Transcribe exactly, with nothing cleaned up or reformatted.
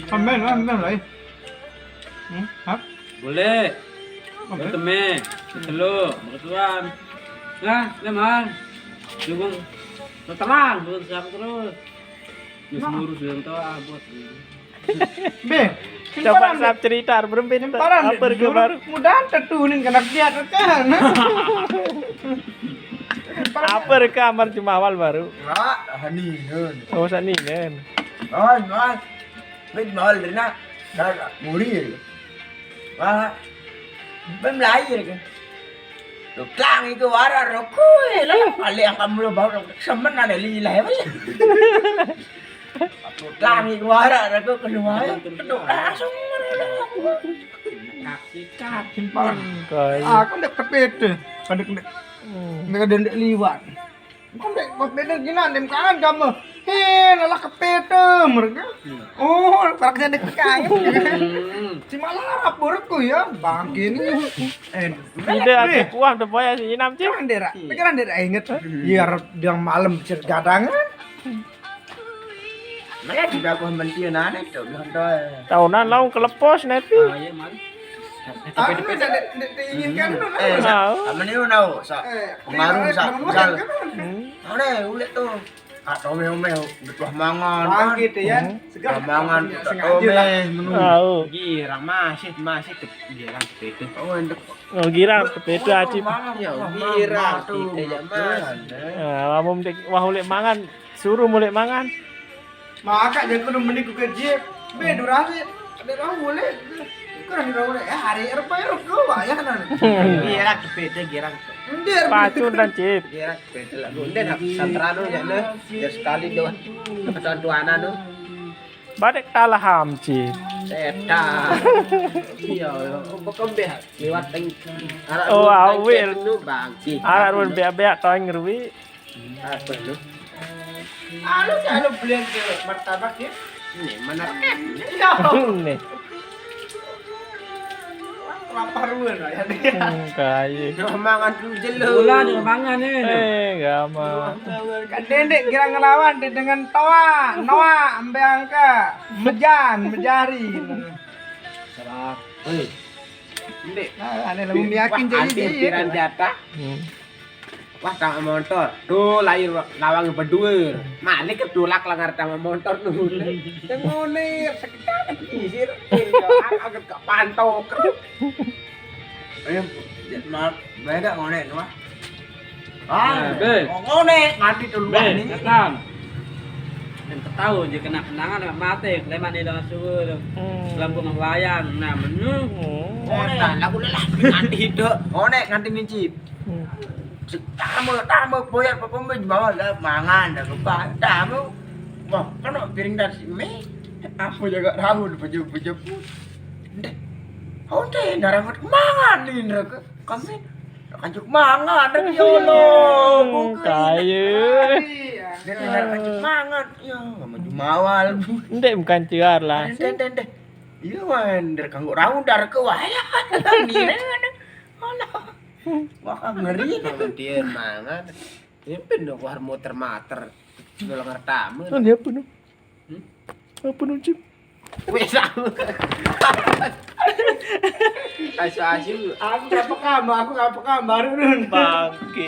Sampean lah, sampean lah. Hmm? Hah? Boleh. Oke. Ketemu, ketelu, ketuan. Nah, ini mal. Dukung terang, dukung siapa terus. Wis ngurus yang tua ah, buat. Be, Coba sap cerita berempit. Apa ke baru? Mudahan tetunin kena dia kan. Apa ke amar cuma awal baru? Rak, hani nun. Oh, sani kan. Oh, mas. Wis mal rena. Dah muri. Wah. Bem lahir kan. Tukang itu warar aku lah paling kamu lo baru semen ada lila ya. Tukang itu warar aku keluar. Kedok langsung. Kayak Aku ndak kepete. Kan ndak ndak ndak ada ndak liwat. Kok ndak kepete gini ndak kangen kamu. Heh, lalah kepete mereka. Oh, paraknya ndak kangen. Si malah harap burukku ya, bangke ini. Eh, ide ada kuah tuh boy si Inam cip. Pikiran dia, pikiran dia inget. Biar dia malam cergadangan. Mana juga aku mention aneh tuh, udah doy. Tahunan laung kelepos nepi. Aku ndak ndak diinginkan lu. Eh, Tahu. Sa, sama ni tahu, sa. Eh, Pengaruh sa, pengaruh misal. Kan? Hmm. Mana ulet tuh? Kak Tome Ome, betul mangan. Bangkit ya. Hmm. Segar. Mangan Ndak Kak sengaja Tome lah. menu. Tahu. Girang masih masih masih kepede. Oh, enak. Oh, girang kepete aja. Mangan, Ya, wah, girang, mangan tuh, kita ya, mangan. Mas. Nah, kamu dek wah ulek mangan, suruh mulek mangan. Maka jangan kudu mending ku ke jeep. Be durasi. Ada orang boleh. Kurang orang boleh. Ya hari R P R ke wayah nan. Girang kepede girang. Ndir. Pacun dan cip. Girang kepede lah. Gue ndak nak santrano ya lo. Biar sekali doang. Tuan-tuanan lo. Badek talaham cip. Setan. Iya, kok kembeh lewat teng. Arah Oh, lu awil. Teng lu bangki. Arak run beak-beak toing rui. Apa tuh? Anu sih anu belian ke martabak ya. Ini mana? Iya. Nih. Lapar lu ya. Hmm, kayu. Mangan dulu jelo. Bola di lapangan nih. Eh, gama. Kan dendek kira ngelawan dia dengan toa, noa, ambil angka, mejan, mejari. Salah. Hei. Ini. Nah, aneh lah yakin jadi Anti dia. Pikiran jatah. Hmm. Wah, tang motor. Tuh lahir lawang berdua. Malik ketulak langar tang motor tuh. Yang ngone sekitar isir. Agak ke pantok. Ayo, mal, beda ngone tuh. Ah, be. Ngone nganti tuh Be, nih. Kang. Yang ketahu je kena kenangan mak mate, leman di dalam subuh tu. Hmm. Dalam bunga wayang, nah menu. Hmm. Ngone lagu lelah nganti itu. Ngone nganti mincip. Hmm. Tamu tamu boyar pepembe bawa lah mangan dah kebak tamu. Wah, kena piring dan si mie. Apa jaga tahu peju peju. Deh. Honte narang mangan ni neraka. Kami kanjuk mangan neraka ya Allah. Kayu. Dia kanjuk mangan. Ya, maju mawal. Ndek bukan ciar lah. Den den den. Iya wan, der kanggo raun dar ke wayah. Ni. Allah. Wah, ngeri. Dia mangan. Ini pindah keluar muter-mater. Dolang tamu. Kan dia penuh. Apa nuncip? Wes aku. Asu-asu. Aku nggak peka, Mbak. Aku nggak peka, baru nun. Bangke.